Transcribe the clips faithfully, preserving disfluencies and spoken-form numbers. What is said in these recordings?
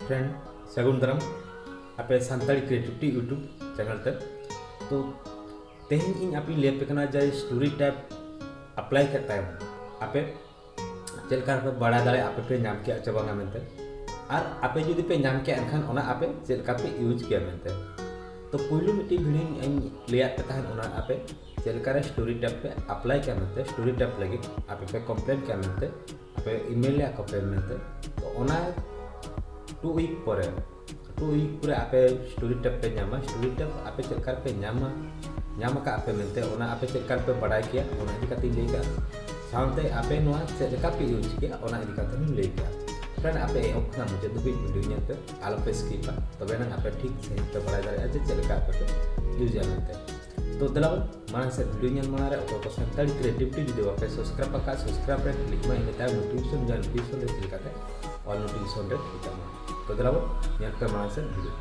Friend, ᱥᱟᱹᱜᱩᱱ ᱫᱟᱨᱟᱢ ᱟᱯᱮ ᱥᱟᱱᱛᱟᱲᱤ Creativity YouTube channel ᱛᱮ᱾ ᱛᱚ ᱛᱮᱦᱮᱧ ᱤᱧ ᱟᱯᱮᱧ ᱞᱟᱹᱭ ᱟᱯᱮ ᱠᱟᱱᱟ ᱡᱮ story tab apply ᱠᱮᱫ ᱛᱟᱭᱚᱢ ᱟᱯᱮ ᱪᱮᱫ ᱞᱮᱠᱟ ᱯᱮ ᱵᱟᱲᱟᱭ ᱫᱟᱲᱮᱭᱟᱜᱼᱟ ᱟᱯᱮ ᱯᱮ ᱧᱟᱢ ᱠᱮᱜᱼᱟ ᱪᱮ ᱵᱟᱝᱟ ᱢᱮᱱᱛᱮ, ᱟᱨ ᱟᱯᱮ ᱡᱩᱫᱤ ᱯᱮ ᱧᱟᱢ ᱠᱮᱜᱼᱟ ᱮᱱᱠᱷᱟᱱ ᱚᱱᱟ ᱟᱯᱮ ᱪᱮᱫ ᱞᱮᱠᱟ ᱯᱮ use ᱠᱮᱭᱟ ᱢᱮᱱᱛᱮ᱾ ᱛᱚ ᱯᱩᱭᱞᱩ ᱢᱤᱫᱴᱤᱡ video ᱤᱧ ᱞᱟᱹᱭᱟᱫ ᱯᱮ ᱛᱟᱦᱮᱸᱫ, ᱚᱱᱟ ᱟᱯᱮ ᱪᱮᱫ ᱞᱮᱠᱟᱨᱮ story tab ᱯᱮ apply ᱠᱮᱭᱟ ᱢᱮᱱᱛᱮ, story tab ᱞᱟᱹᱜᱤᱫ ᱟᱯᱮ ᱯᱮ complain ᱠᱮᱭᱟ ᱢᱮᱱᱛᱮ, ᱟᱯᱮ email ᱞᱮᱫᱼᱟ ᱠᱚ ᱯᱮ ᱢᱮᱱᱛᱮ᱾ ᱛᱚ ᱚᱱᱟ two week ᱯᱚᱨᱮ, two week ᱯᱚᱨᱮ ᱟᱯᱮ story tab ᱯᱮ ᱧᱟᱢᱟ᱾ Story tab ᱟᱯᱮ ᱪᱮᱫ ᱞᱮᱠᱟ ᱯᱮ ᱧᱟᱢᱟ, ᱧᱟᱢ ᱟᱠᱟᱫ ᱯᱮ ᱢᱮᱱᱛᱮ, ᱚᱱᱟ ᱟᱯᱮ ᱪᱮᱫ ᱞᱮᱠᱟ ᱯᱮ ᱵᱟᱲᱟᱭ ᱠᱮᱭᱟ, ᱚᱱᱟ ᱤᱫᱤ ᱠᱟᱛᱮᱧ ᱞᱟᱹᱭ ᱠᱟᱜᱼᱟ᱾ ᱥᱟᱶᱛᱮ ᱟᱯᱮ ᱱᱚᱣᱟ ᱪᱮᱫ ᱞᱮᱠᱟ ᱯᱮ use ᱠᱮᱭᱟ, ᱚᱱᱟ ᱤᱫᱤ ᱠᱟᱛᱮ ᱦᱚᱸᱧ ᱞᱟᱹᱭ ᱠᱮᱭᱟ᱾ Friend, ᱟᱯᱮ ᱮᱦᱚᱵ ᱠᱷᱚᱱᱟᱜ ᱢᱩᱪᱟᱹᱫ ᱫᱷᱟᱹᱵᱤᱡ video ᱧᱮᱞ ᱯᱮ, ᱟᱞᱚ ᱯᱮ skip ᱟ, ᱛᱚᱵᱮ ᱮᱱᱟᱝ ᱟᱯᱮ ᱴᱷᱤᱠ ᱥᱟᱺᱦᱤᱡ ᱯᱮ ᱵᱟᱲᱟᱭ ᱫᱟᱲᱮᱭᱟᱜᱼᱟ ᱡᱮ ᱪᱮᱫ ᱞᱮᱠᱟ ᱟᱯᱮ ᱯᱮ use ᱟ ᱢᱮᱱᱛᱮ᱾ ᱛᱚ ᱫᱮᱞᱟ ᱵᱚᱱ ᱢᱟᱲᱟᱝ ᱥᱮᱫ video ᱧᱮᱞ ᱢᱟᱲᱟᱝ ᱨᱮ ᱚᱠᱚᱭ ᱠᱚ ᱥᱟᱱᱛᱟᱲᱤ Creativity ᱡᱩᱫᱤ ᱵᱟᱯᱮ subscribe ᱟᱠᱟᱫ, subscribe ᱨᱮ click ᱢᱟ, ᱤᱱᱟᱹ ᱛᱟᱭᱚᱢ notification bell ᱱᱚᱴᱤᱯᱷᱤᱠᱮᱥᱚᱱ ᱨᱮ click ᱠᱟᱛᱮ all notification ᱨᱮ click ᱢᱟ᱾ ᱛᱚ ᱫᱮᱞᱟ ᱵᱚᱱ ᱧᱮᱞ ᱯᱮ ᱢᱟᱲᱟᱝ ᱥᱮᱫ video᱾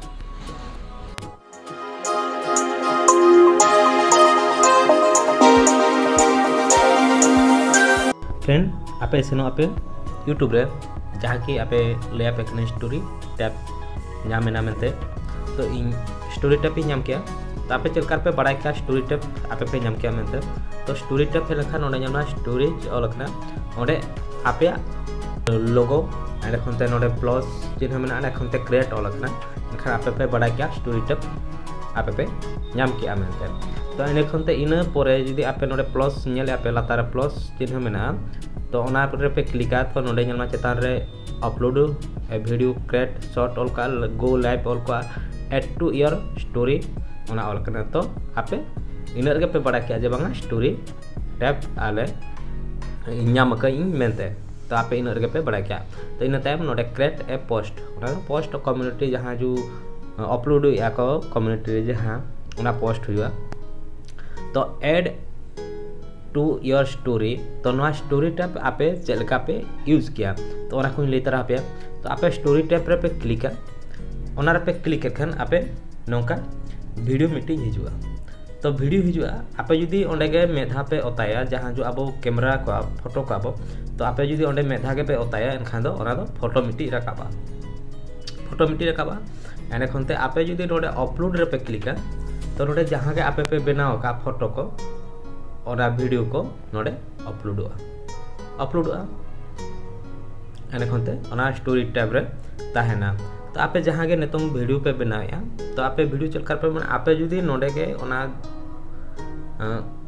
Friend, ᱟᱯᱮ ᱥᱮᱱᱚᱜ ᱟᱯᱮ YouTube ᱨᱮ, ᱡᱟᱦᱟᱸ ᱠᱤ ᱟᱯᱮ ᱞᱟᱹᱭ ᱟᱯᱮ ᱠᱟᱱᱟ story tab ᱧᱟᱢ ᱮᱱᱟ ᱢᱮᱱᱛᱮ᱾ ᱛᱚ ᱤᱧ story tab ᱤᱧ ᱧᱟᱢ ᱠᱮᱜᱼᱟ᱾ ᱛᱚ ᱟᱯᱮ ᱪᱮᱫ ᱞᱮᱠᱟ ᱯᱮ ᱵᱟᱲᱟᱭ ᱠᱮᱜᱼᱟ story tab ᱟᱯᱮ ᱯᱮ ᱧᱟᱢ ᱠᱮᱜᱼᱟ ᱢᱮᱱᱛᱮ? ᱛᱚ story tab ᱦᱮᱡ ᱞᱮᱱᱠᱷᱟᱱ ᱱᱚᱰᱮ ᱧᱮᱞ ᱢᱮ storage ᱚᱞ ᱟᱠᱟᱱᱟ, ᱚᱸᱰᱮ ᱟᱯᱮᱭᱟᱜ logo, ᱮᱸᱰᱮ ᱠᱷᱚᱱ ᱛᱮ ᱱᱚᱰᱮ plus ᱪᱤᱱᱦᱟᱹ ᱢᱮᱱᱟᱜᱼᱟ, ᱮᱸᱰᱮ ᱠᱷᱚᱱ ᱛᱮ create ᱚᱞ ᱟᱠᱟᱱᱟ᱾ ᱮᱱᱠᱷᱟᱱ ᱟᱯᱮ ᱯᱮ ᱵᱟᱲᱟᱭ ᱠᱮᱜᱼᱟ story tab ᱟᱯᱮ ᱯᱮ ᱧᱟᱢ ᱠᱮᱜᱼᱟ ᱢᱮᱱᱛᱮ᱾ ᱛᱚ ᱮᱸᱰᱮ ᱠᱷᱚᱱ ᱛᱮ ᱤᱱᱟᱹ ᱯᱚᱨᱮ ᱡᱩᱫᱤ ᱟᱯᱮ ᱱᱚᱰᱮ plus ᱧᱮᱞᱮᱜᱼᱟ ᱯᱮ, ᱞᱟᱛᱟᱨ ᱨᱮ plus ᱪᱤᱱᱦᱟᱹ ᱢᱮᱱᱟᱜᱼᱟ, ᱛᱚ ᱚᱱᱟ ᱨᱮᱯᱮ click ᱟ᱾ ᱛᱚ ᱱᱚᱰᱮ ᱧᱮᱞ ᱢᱟ ᱪᱮᱛᱟᱱ ᱨᱮ upload a video, create short ᱚᱞ ᱠᱟᱜᱼᱟ, go live ᱚᱞ ᱠᱟᱜᱼᱟ, add to your story ᱚᱱᱟ ᱚᱞ ᱠᱟᱱᱟ᱾ ᱛᱚ ᱟᱯᱮ ᱤᱱᱟᱹᱜ ᱨᱮᱜᱮ ᱯᱮ ᱵᱟᱲᱟᱭ ᱠᱮᱜᱼᱟ ᱡᱮ ᱵᱟᱝᱟ story tab ᱟᱞᱮ ᱧᱟᱢ ᱟᱠᱟᱫ ᱤᱧ ᱢᱮᱱᱛᱮ᱾ ᱛᱚ ᱟᱯᱮ ᱤᱱᱟᱹᱜ ᱨᱮᱜᱮ ᱯᱮ ᱵᱟᱲᱟᱭ ᱠᱮᱜᱼᱟ᱾ ᱛᱚ ᱤᱱᱟᱹ ᱛᱟᱭᱚᱢ ᱱᱚᱰᱮ create a post, ᱚᱱᱟ ᱫᱚ post community ᱡᱟᱦᱟᱸ ᱡᱩ upload ᱮᱫᱼᱟ ᱠᱚ community ᱨᱮ ᱡᱟᱦᱟᱸ, ᱚᱱᱟ post ᱦᱩᱭᱩᱜᱼᱟ᱾ ᱛᱚ add to your story, ᱛᱚ ᱱᱚᱣᱟ story tab ᱟᱯᱮ ᱪᱮᱫ ᱞᱮᱠᱟ ᱯᱮ use ᱠᱮᱭᱟ, ᱛᱚ ᱚᱱᱟ ᱠᱚᱧ ᱞᱟᱹᱭ ᱛᱟᱨᱟ ᱟᱯᱮᱭᱟ᱾ ᱛᱚ ᱟᱯᱮ story tab ᱨᱮᱯᱮ click ᱟ, ᱚᱱᱟ ᱨᱮᱯᱮ click ᱮᱫ ᱠᱷᱟᱱ ᱟᱯᱮ ᱱᱚᱝᱠᱟ video ᱢᱤᱫᱴᱤᱡ ᱦᱤᱡᱩᱜᱼᱟ᱾ ᱛᱚ video ᱦᱤᱡᱩᱜᱼᱟ, ᱟᱯᱮ ᱡᱩᱫᱤ ᱚᱸᱰᱮ ᱜᱮ ᱢᱮᱫ ᱫᱷᱟᱣ ᱯᱮ ᱚᱛᱟᱭᱟ, ᱡᱟᱦᱟᱸ ᱡᱚ ᱟᱵᱚ camera ᱠᱚᱣᱟ, photo ᱠᱚᱣᱟ ᱵᱚ, ᱛᱚ ᱟᱯᱮ ᱡᱩᱫᱤ ᱚᱸᱰᱮ ᱢᱮᱫ ᱫᱷᱟᱣ ᱜᱮᱯᱮ ᱚᱛᱟᱭᱟ, ᱮᱱᱠᱷᱟᱱ ᱫᱚ ᱚᱱᱟ ᱫᱚ photo ᱢᱤᱫᱴᱤᱡ ᱨᱟᱠᱟᱵᱼᱟ᱾ ᱯᱷᱳᱴᱳ ᱢᱤᱫᱴᱤᱡ ᱨᱟᱠᱟᱵᱼᱟ᱾ ᱮᱸᱰᱮ ᱠᱷᱚᱱ ᱛᱮ ᱟᱯᱮ ᱡᱩᱫᱤ ᱱᱚᱰᱮ ᱟᱯᱞᱳᱰ ᱨᱮᱯᱮ ᱠᱞᱤᱠᱟ, ᱛᱚ ᱱᱚᱰᱮ ᱡᱟᱦᱟᱸ ᱜᱮ ᱟᱯᱮ ᱯᱮ ᱵᱮᱱᱟᱣ ᱟᱠᱟᱫ ᱯᱷᱳᱴᱳ ᱠᱚ, ᱚᱱᱟ ᱵᱷᱤᱰᱤᱭᱳ ᱠᱚ ᱱᱚᱰᱮ ᱟᱯᱞᱳᱰᱚᱜᱼᱟ, ᱟᱯᱞᱳᱰᱚᱜᱼᱟ᱾ ᱮᱸᱰᱮ ᱠᱷᱚᱱ ᱛᱮ ᱚᱱᱟ ᱥᱴᱳᱨᱮᱡᱽ ᱴᱮᱵᱽ ᱨᱮ ᱛᱟᱦᱮᱱᱟ᱾ ᱛᱚ ᱟᱯᱮ ᱡᱟᱦᱟᱸ ᱜᱮ ᱱᱤᱛᱚᱝ ᱵᱷᱤᱰᱤᱭᱳ ᱯᱮ ᱵᱮᱱᱟᱣᱮᱫᱼᱟ, ᱛᱚ ᱟᱯᱮ ᱵᱷᱤᱰᱤᱭᱳ ᱪᱮᱫ ᱞᱮᱠᱟ ᱨᱮᱯᱮ ᱵᱮᱱᱟᱣᱟ? ᱟᱯᱮ ᱡᱩᱫᱤ ᱱᱚᱰᱮ ᱜᱮ ᱚᱱᱟ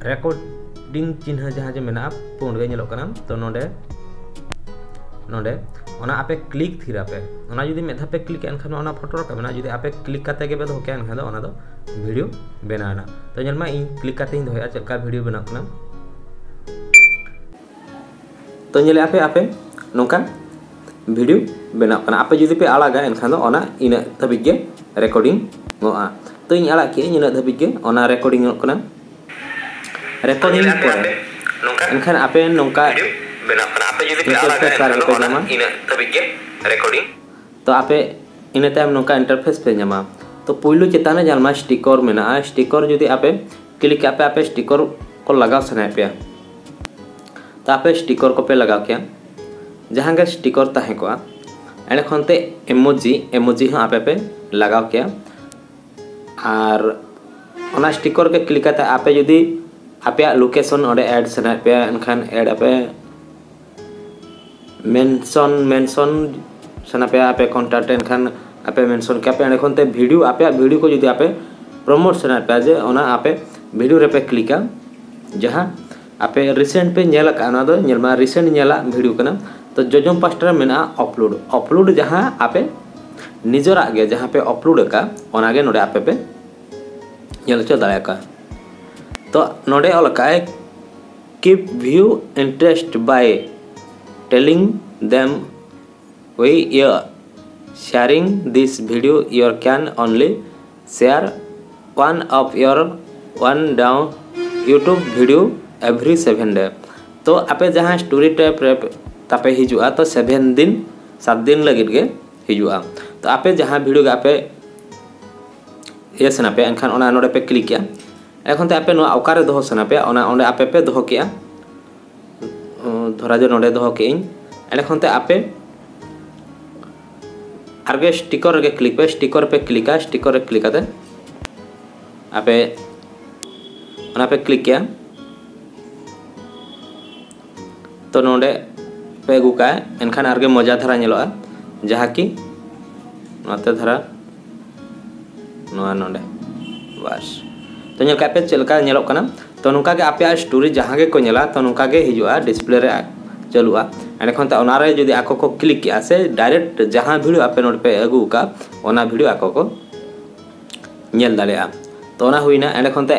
ᱨᱮᱠᱚᱨᱰᱤᱝ ᱪᱤᱱᱦᱟᱹ ᱡᱟᱦᱟᱸ ᱡᱮ ᱢᱮᱱᱟᱜᱼᱟ, ᱯᱩᱸᱰ ᱜᱮ ᱧᱮᱞᱚᱜ ᱠᱟᱱᱟ, ᱛᱚ ᱱᱚᱰᱮ ᱱᱚᱰᱮ ᱚᱱᱟ ᱟᱯᱮ ᱠᱞᱤᱠ ᱛᱷᱤᱨ ᱟᱯᱮ᱾ ᱚᱱᱟ ᱡᱩᱫᱤ ᱢᱤᱫ ᱫᱷᱟᱣ ᱯᱮ ᱠᱞᱤᱠᱟ, ᱮᱱᱠᱷᱟᱱ ᱚᱱᱟ ᱯᱷᱳᱴᱳ ᱨᱟᱠᱟᱵ ᱮᱱᱟ᱾ ᱡᱩᱫᱤ ᱟᱯᱮ ᱠᱞᱤᱠ ᱠᱟᱛᱮ ᱜᱮ ᱯᱮ ᱫᱚᱦᱚ ᱠᱮᱭᱟ, ᱮᱱᱠᱷᱟᱱ ᱫᱚ ᱚᱱᱟ ᱫᱚ ᱵᱷᱤᱰᱤᱭᱳ ᱵᱮᱱᱟᱣ ᱮᱱᱟ᱾ ᱛᱚ ᱧᱮᱞ ᱢᱟ, ᱤᱧ ᱠᱞᱤᱠ ᱠᱟᱛᱮ ᱤᱧ ᱫᱚᱦᱚᱭᱟ ᱪᱮᱫ ᱞᱮᱠᱟ ᱵᱷᱤᱰᱤᱭᱳ ᱵᱮᱱᱟᱣ ᱠᱟᱱᱟ᱾ ᱛᱚ ᱧᱮᱞᱮᱫ ᱟᱯᱮ, ᱟᱯᱮ ᱱᱚᱝᱠᱟ ᱵᱷᱤᱰᱤᱭᱳ ᱵᱮᱱᱟᱣ ᱠᱟᱱᱟ᱾ ᱟᱯᱮ ᱡᱩᱫᱤ ᱯᱮ ᱟᱲᱟᱜᱟ, ᱮᱱᱠᱷᱟᱱ ᱫᱚ ᱚᱱᱟ ᱤᱱᱟᱹᱜ ᱫᱷᱟᱹᱵᱤᱡ ᱜᱮ ᱨᱮᱠᱚᱨᱰᱤᱝ ᱚᱜᱼᱟ᱾ ᱛᱚ ᱤᱧ ᱟᱲᱟᱜ ᱠᱮᱫᱟᱹᱧ, ᱤᱱᱟᱹᱜ ᱫᱷᱟᱹᱵᱤᱡ ᱜᱮ ᱚᱱᱟ ᱨᱮᱠᱚᱨᱰᱤᱝ ᱚᱜ ᱠᱟᱱᱟ᱾ ᱨᱮᱠᱚᱨᱰᱤᱝ ᱯᱚᱨᱮ ᱮᱱᱠᱷᱟᱱ ᱟᱯᱮ ᱱᱚᱝᱠᱟ ᱵᱮᱱᱟᱣ ᱠᱟᱱᱟ᱾ ᱟᱯᱮ ᱡᱩᱫᱤ ᱯᱮ ᱤᱱᱟᱹ ᱟᱲᱟᱜᱟ, ᱯᱮ ᱮᱱᱠᱷᱟᱱ ᱫᱚ ᱥᱟᱨ ᱜᱮᱯᱮ ᱚᱱᱟ ᱧᱟᱢᱟ᱾ ᱤᱱᱟᱹᱜ ᱫᱷᱟᱹᱵᱤᱡ ᱜᱮ ᱨᱮᱠᱚᱨᱰᱤᱝ᱾ ᱛᱚ ᱟᱯᱮ ᱤᱱᱟᱹ ᱛᱟᱭᱚᱢ ᱱᱚᱝᱠᱟ ᱤᱱᱴᱟᱨᱯᱷᱮᱥ ᱯᱮ ᱧᱟᱢᱟ᱾ ᱛᱚ ᱯᱩᱭᱞᱩ ᱪᱮᱛᱟᱱ ᱨᱮ ᱧᱮᱞ ᱢᱟ, ᱥᱴᱤᱠᱚᱨ ᱢᱮᱱᱟᱜᱼᱟ᱾ ᱥᱴᱤᱠᱚᱨ ᱡᱩᱫᱤ ᱟᱯᱮ ᱠᱞᱤᱠ ᱟᱯᱮ, ᱟᱯᱮ ᱥᱴᱤᱠᱚᱨ ᱠᱚ ᱞᱟᱜᱟᱣ ᱥᱟᱱᱟᱭᱮᱫ ᱯᱮᱭᱟ, ᱛᱚ ᱟᱯᱮ ᱥᱴᱤᱠᱚᱨ ᱠᱚᱯᱮ ᱞᱟᱜᱟᱣ ᱠᱮᱭᱟ, ᱡᱟᱦᱟᱸ ᱜᱮ ᱥᱴᱤᱠᱚᱨ ᱛᱟᱦᱮᱸ ᱠᱚᱜᱼᱟ᱾ ᱮᱸᱰᱮ ᱠᱷᱚᱱ ᱛᱮ ᱮᱢᱳᱡᱤ, ᱮᱢᱳᱡᱤ ᱦᱚᱸ ᱟᱯᱮ ᱯᱮ ᱞᱟᱜᱟᱣ ᱠᱮᱭᱟ᱾ ᱟᱨ ᱚᱱᱟ ᱥᱴᱤᱠᱚᱨ ᱜᱮ ᱠᱞᱤᱠ ᱠᱟᱛᱮ ᱟᱯᱮ ᱡᱩᱫᱤ ᱟᱯᱮᱭᱟᱜ ᱞᱳᱠᱮᱥᱚᱱ ᱚᱸᱰᱮ ᱮᱰ ᱥᱟᱱᱟᱭᱮᱫ ᱯᱮᱭᱟ, ᱮᱱᱠᱷᱟᱱ ᱮᱰ ᱟᱯᱮ᱾ ᱢᱮᱱᱥᱚᱱ, ᱢᱮᱱᱥᱚᱱ ᱥᱟᱱᱟ ᱯᱮᱭᱟ ᱟᱯᱮ ᱠᱚᱱᱴᱟᱠᱴ, ᱮᱱᱠᱷᱟᱱ ᱟᱯᱮ ᱢᱮᱱᱥᱚᱱ ᱠᱮᱭᱟ ᱯᱮ᱾ ᱮᱸᱰᱮ ᱠᱷᱚᱱ ᱛᱮ ᱵᱷᱤᱰᱤᱭᱳ, ᱟᱯᱮᱭᱟᱜ ᱵᱷᱤᱰᱤᱭᱳ ᱠᱚ ᱡᱩᱫᱤ ᱟᱯᱮ ᱯᱨᱚᱢᱳᱴ ᱥᱟᱱᱟᱭᱮᱫ ᱯᱮᱭᱟ, ᱡᱮ ᱚᱱᱟ ᱟᱯᱮ ᱵᱷᱤᱰᱤᱭᱳ ᱨᱮᱯᱮ ᱠᱞᱤᱠᱟ, ᱡᱟᱦᱟᱸ ᱟᱯᱮ ᱨᱤᱥᱮᱱᱴ ᱯᱮ ᱧᱮᱞ ᱟᱠᱟᱫᱼᱟ, ᱚᱱᱟ ᱫᱚ ᱧᱮᱞ ᱢᱟ, ᱨᱤᱥᱮᱱᱴ ᱧᱮᱞᱟᱜ ᱵᱷᱤᱰᱤᱭᱳ ᱠᱟᱱᱟ᱾ ᱛᱚ ᱡᱚᱡᱚᱢ ᱯᱟᱥᱴᱟ ᱨᱮ ᱢᱮᱱᱟᱜᱼᱟ ᱟᱯᱞᱳᱰ᱾ ᱟᱯᱞᱳᱰ ᱡᱟᱦᱟᱸ ᱟᱯᱮ ᱱᱤᱡᱮᱨᱟᱜ ᱜᱮ ᱡᱟᱦᱟᱸ ᱯᱮ ᱟᱯᱞᱳᱰ ᱟᱠᱟᱫ, ᱚᱱᱟ ᱜᱮ ᱱᱚᱰᱮ ᱟᱯᱮ ᱯᱮ ᱧᱮᱞ ᱦᱚᱪᱚ ᱫᱟᱲᱮᱭᱟᱠᱚᱣᱟ᱾ ᱛᱚ ᱱᱚᱰᱮ ᱚᱞ ᱟᱠᱟᱫ ᱟᱭ, "Keep view interest by telling them we are sharing this video. You can only share one of your one down YouTube video every seven day." ᱛᱚ ᱟᱯᱮ ᱡᱟᱦᱟᱸ ᱥᱴᱳᱨᱮᱡᱽ ᱴᱮᱵᱽ ᱨᱮ ᱛᱟᱯᱮ ᱦᱤᱡᱩᱜᱼᱟ, ᱛᱚ ᱥᱮᱵᱷᱮᱱ ᱫᱤᱱ, ᱥᱟᱛ ᱫᱤᱱ ᱞᱟᱹᱜᱤᱫ ᱜᱮ ᱦᱤᱡᱩᱜᱼᱟ᱾ ᱛᱚ ᱟᱯᱮ ᱡᱟᱦᱟᱸ ᱵᱷᱤᱰᱤᱭᱳ ᱜᱮ ᱟᱯᱮ ᱤᱭᱟᱹ ᱥᱟᱱᱟ ᱯᱮᱭᱟ, ᱮᱱᱠᱷᱟᱱ ᱚᱱᱟ ᱱᱚᱰᱮ ᱯᱮ ᱠᱞᱤᱠᱟ᱾ ᱮᱸᱰᱮ ᱠᱷᱚᱱ ᱛᱮ ᱟᱯᱮ ᱱᱚᱣᱟ ᱚᱠᱟᱨᱮ ᱫᱚᱦᱚ ᱥᱟᱱᱟ ᱯᱮᱭᱟ, ᱚᱱᱟ ᱚᱸᱰᱮ ᱟᱯᱮ ᱯᱮ ᱫᱚᱦᱚ ᱠᱮᱜᱼᱟ᱾ ᱚ, ᱫᱷᱚᱨᱟ ᱡᱮ ᱱᱚᱰᱮ ᱫᱚᱦᱚ ᱠᱮᱜᱼᱟᱹᱧ᱾ ᱮᱸᱰᱮ ᱠᱷᱚᱱ ᱛᱮ ᱟᱯᱮ ᱟᱨᱜᱮ ᱥᱴᱤᱠᱚᱨ ᱨᱮᱜᱮ ᱠᱞᱤᱠ ᱯᱮ᱾ ᱥᱴᱤᱠᱚᱨ ᱨᱮ ᱠᱞᱤᱠᱟ᱾ ᱥᱴᱤᱠᱚᱨ ᱨᱮ ᱠᱞᱤᱠ ᱠᱟᱛᱮ ᱟᱯᱮ ᱚᱱᱟ ᱯᱮ ᱠᱞᱤᱠ ᱠᱮᱜᱼᱟ᱾ ᱛᱚ ᱱᱚᱰᱮ ᱯᱮ ᱟᱹᱜᱩ ᱠᱟᱜᱼᱟ, ᱮᱱᱠᱷᱟᱱ ᱟᱨᱜᱮ ᱢᱚᱡᱟ ᱫᱷᱟᱨᱟ ᱧᱮᱞᱚᱜᱼᱟ, ᱡᱟᱦᱟᱸ ᱠᱤ ᱱᱚᱛᱮ ᱫᱷᱟᱨᱟ ᱱᱚᱣᱟ ᱱᱚᱰᱮ᱾ ᱵᱟᱥ, ᱛᱚ ᱧᱮᱞ ᱠᱟᱜ ᱯᱮ ᱪᱮᱫ ᱞᱮᱠᱟ ᱧᱮᱞᱚᱜ ᱠᱟᱱᱟ᱾ ᱛᱚ ᱱᱚᱝᱠᱟ ᱜᱮ ᱟᱯᱮᱭᱟᱜ ᱥᱴᱳᱨᱤ ᱡᱟᱦᱟᱸ ᱜᱮᱠᱚ ᱧᱮᱞᱟ, ᱛᱚ ᱱᱚᱝᱠᱟ ᱜᱮ ᱦᱤᱡᱩᱜᱼᱟ, ᱰᱤᱥᱯᱞᱮ ᱨᱮ ᱪᱟᱹᱞᱩᱜᱼᱟ᱾ ᱮᱸᱰᱮᱠᱷᱟᱱ ᱛᱮ ᱚᱱᱟᱨᱮ ᱡᱩᱫᱤ ᱟᱠᱚ ᱠᱚ ᱠᱞᱤᱠ ᱠᱮᱜᱼᱟ ᱥᱮ ᱰᱟᱭᱨᱮᱠᱴ ᱡᱟᱦᱟᱸ ᱵᱷᱤᱰᱤᱭᱳ ᱟᱯᱮ ᱱᱚᱰᱮ ᱯᱮ ᱟᱹᱜᱩ ᱟᱠᱟᱫ, ᱚᱱᱟ ᱵᱷᱤᱰᱤᱭᱳ ᱟᱠᱚ ᱠᱚ ᱧᱮᱞ ᱫᱟᱲᱮᱭᱟᱜᱼᱟ᱾ ᱛᱚ ᱚᱱᱟ ᱦᱩᱭᱱᱟ᱾ ᱮᱸᱰᱮᱠᱷᱟᱱ ᱛᱮ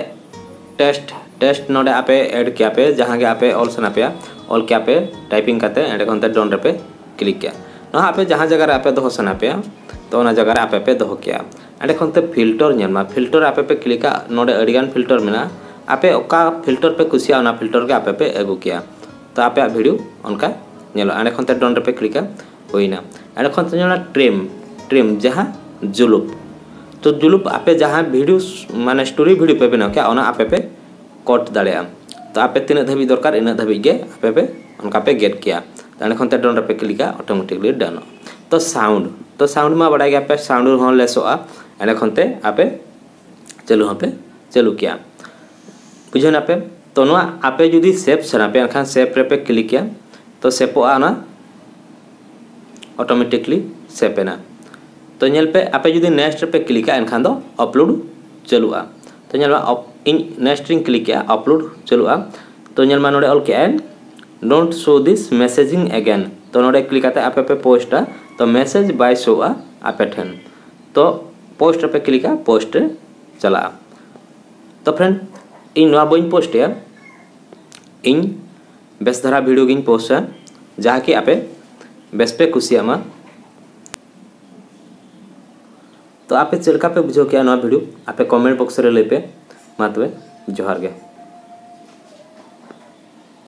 ᱴᱮᱥᱴ, ᱴᱮᱥᱴ ᱱᱚᱰᱮ ᱟᱯᱮ ᱮᱰ ᱠᱮᱭᱟ ᱯᱮ, ᱡᱟᱦᱟᱸ ᱜᱮ ᱟᱯᱮ ᱚᱞ ᱥᱟᱱᱟ ᱯᱮᱭᱟ, ᱚᱞ ᱠᱮᱭᱟ ᱯᱮ ᱴᱟᱭᱯᱤᱝ ᱠᱟᱛᱮ, ᱮᱸᱰᱮᱠᱷᱟᱱ ᱛᱮ ᱰᱚᱱ ᱨᱮᱯᱮ ᱠᱞᱤᱠ ᱠᱮᱭᱟ᱾ ᱱᱚᱣᱟ ᱟᱯᱮ ᱡᱟᱦᱟᱸ ᱡᱟᱭᱜᱟ ᱨᱮ ᱟᱯᱮ ᱫᱚᱦᱚ ᱥᱟᱱᱟ ᱯᱮᱭᱟ, ᱛᱚ ᱚᱱᱟ ᱡᱟᱭᱜᱟ ᱨᱮ ᱟᱯᱮ ᱯᱮ ᱫᱚᱦᱚ ᱠᱮᱭᱟ᱾ ᱮᱸᱰᱮᱠᱷᱟᱱ ᱛᱮ ᱯᱷᱤᱞᱴᱚᱨ ᱧᱮᱞ ᱢᱟ, ᱯᱷᱤᱞᱴᱚᱨ ᱟᱯᱮ ᱯᱮ ᱠᱞᱤᱠᱟ, ᱱᱚᱰᱮ ᱟᱹᱰᱤᱜᱟᱱ ᱯᱷᱤᱞᱴᱚᱨ ᱢᱮᱱᱟᱜᱼᱟ᱾ ᱟᱯᱮ ᱚᱠᱟ ᱯᱷᱤᱞᱴᱚᱨ ᱯᱮ ᱠᱩᱥᱤᱭᱟᱜᱼᱟ, ᱚᱱᱟ ᱯᱷᱤᱞᱴᱚᱨ ᱜᱮ ᱟᱯᱮ ᱯᱮ ᱟᱹᱜᱩ ᱠᱮᱭᱟ᱾ ᱛᱚ ᱟᱯᱮᱭᱟᱜ ᱵᱷᱤᱰᱤᱭᱳ ᱚᱱᱠᱟ ᱧᱮᱞᱚᱜᱼᱟ᱾ ᱮᱸᱰᱮᱠᱷᱟᱱ ᱛᱮ ᱰᱚᱱ ᱨᱮᱯᱮ ᱠᱞᱤᱠᱟ, ᱦᱩᱭᱱᱟ᱾ ᱮᱸᱰᱮᱠᱷᱟᱱ ᱛᱮ ᱧᱮᱞᱚᱜᱼᱟ ᱴᱨᱤᱢ, ᱴᱨᱤᱢ ᱡᱟᱦᱟᱸ ᱡᱩᱞᱩᱯ᱾ ᱛᱚ ᱡᱩᱞᱩᱯ ᱟᱯᱮ ᱡᱟᱦᱟᱸ ᱵᱷᱤᱰᱤᱭᱳ ᱢᱟᱱᱮ ᱥᱴᱳᱨᱤ ᱵᱷᱤᱰᱤᱭᱳ ᱯᱮ ᱵᱮᱱᱟᱣ ᱠᱮᱭᱟ, ᱚᱱᱟ ᱟᱯᱮ ᱯᱮ ᱠᱚᱴ ᱫᱟᱲᱮᱭᱟᱜᱼᱟ᱾ ᱛᱚ ᱟᱯᱮ ᱛᱤᱱᱟᱹᱜ ᱫᱷᱟᱹᱵᱤᱡ ᱫᱚᱨᱠᱟᱨ, ᱤᱱᱟᱹᱜ ᱫᱷᱟᱹᱵᱤᱡ ᱜᱮ ᱟᱯᱮ ᱯᱮ ᱚᱱᱠᱟ ᱯᱮ ᱜᱮᱫ ᱠᱮᱭᱟ᱾ ᱛᱚ ᱮᱸᱰᱮᱠᱷᱟᱱ ᱛᱮ ᱰᱚᱱ ᱨᱮᱯᱮ ᱠᱞᱤᱠᱟ, ᱚᱴᱳᱢᱮᱴᱤᱠᱞᱤ ᱰᱟᱱᱚᱜᱼᱟ᱾ ᱛᱚ ᱥᱟᱣᱩᱱᱰ, ᱛᱚ ᱥᱟᱣᱩᱱᱰ ᱢᱟ ᱵᱟᱲᱟᱭ ᱜᱮᱭᱟ ᱯᱮ, ᱥᱟᱣᱩᱱᱰ ᱦᱚᱸ ᱞᱮᱥᱚᱜᱼᱟ᱾ ᱮᱸᱰᱮᱠᱷᱟᱱ ᱛᱮ ᱟᱯᱮ ᱪᱟᱹᱞᱩ ᱦᱚᱸᱯᱮ ᱪᱟᱹᱞᱩ ᱠᱮᱭᱟ᱾ ᱵᱩᱡᱷᱟᱹᱣ ᱱᱟᱯᱮ? ᱛᱚ ᱱᱚᱣᱟ ᱟᱯᱮ ᱡᱩᱫᱤ ᱥᱮᱵᱷ ᱥᱟᱱᱟ ᱯᱮ, ᱮᱱᱠᱷᱟᱱ ᱥᱮᱵᱷ ᱨᱮᱯᱮ ᱠᱞᱤᱠ ᱠᱮᱭᱟ᱾ ᱛᱚ ᱥᱮᱵᱷᱚᱜᱼᱟ, ᱚᱱᱟ ᱚᱴᱳᱢᱮᱴᱤᱠᱞᱤ ᱥᱮᱵᱷ ᱮᱱᱟ᱾ ᱛᱚ ᱧᱮᱞ ᱯᱮ, ᱟᱯᱮ ᱡᱩᱫᱤ ᱱᱮᱠᱥᱴ ᱨᱮᱯᱮ ᱠᱞᱤᱠᱟ, ᱮᱱᱠᱷᱟᱱ ᱫᱚ ᱟᱯᱞᱳᱰ ᱪᱟᱹᱞᱩᱜᱼᱟ᱾ ᱛᱚ ᱧᱮᱞ ᱢᱮ, ᱚᱯ-, ᱤᱧ ᱱᱮᱠᱥᱴ ᱨᱤᱧ ᱠᱞᱤᱠ ᱠᱮᱜᱼᱟ, ᱟᱯᱞᱳᱰ ᱪᱟᱹᱞᱩᱜᱼᱟ᱾ ᱛᱚ ᱧᱮᱞ ᱢᱟ, ᱱᱚᱰᱮ ᱚᱞ ᱠᱮᱜᱼᱟᱭ, "Don't show this messaging again." ᱛᱚ ᱱᱚᱰᱮ ᱠᱞᱤᱠ ᱠᱟᱛᱮ ᱟᱯᱮ ᱯᱮ ᱯᱳᱥᱴᱟ, ᱛᱚ ᱢᱮᱥᱮᱡᱽ ᱵᱟᱭ ᱥᱳᱜᱼᱟ ᱟᱯᱮ ᱴᱷᱮᱱ᱾ ᱛᱚ ᱯᱳᱥᱴ ᱨᱮᱯᱮ ᱠᱞᱤᱠᱟ, ᱯᱳᱥᱴ ᱨᱮ ᱪᱟᱞᱟᱜᱼᱟ᱾ ᱛᱚ ᱯᱷᱨᱮᱱᱰ, ᱤᱧ ᱱᱚᱣᱟ ᱵᱟᱹᱧ ᱯᱳᱥᱴ ᱮᱜᱼᱟ, ᱤᱧ ᱵᱮᱥ ᱫᱷᱟᱨᱟ ᱵᱷᱤᱰᱤᱭᱳ ᱜᱤᱧ ᱯᱳᱥᱴᱟ, ᱡᱟᱦᱟᱸ ᱠᱤ ᱟᱯᱮ ᱵᱮᱥ ᱯᱮ ᱠᱩᱥᱤᱭᱟᱜ ᱢᱟ᱾ ᱛᱚ ᱟᱯᱮ ᱪᱮᱫ ᱞᱮᱠᱟ ᱯᱮ ᱵᱩᱡᱷᱟᱹᱣ ᱠᱮᱜᱼᱟ ᱱᱚᱣᱟ ᱵᱷᱤᱰᱤᱭᱳ, ᱟᱯᱮ ᱠᱚᱢᱮᱱᱴ ᱵᱚᱠᱥ ᱨᱮ ᱞᱟᱹᱭ ᱯᱮ᱾ ᱢᱟ ᱛᱚᱵᱮ, ᱡᱚᱦᱟᱨ ᱜᱮ᱾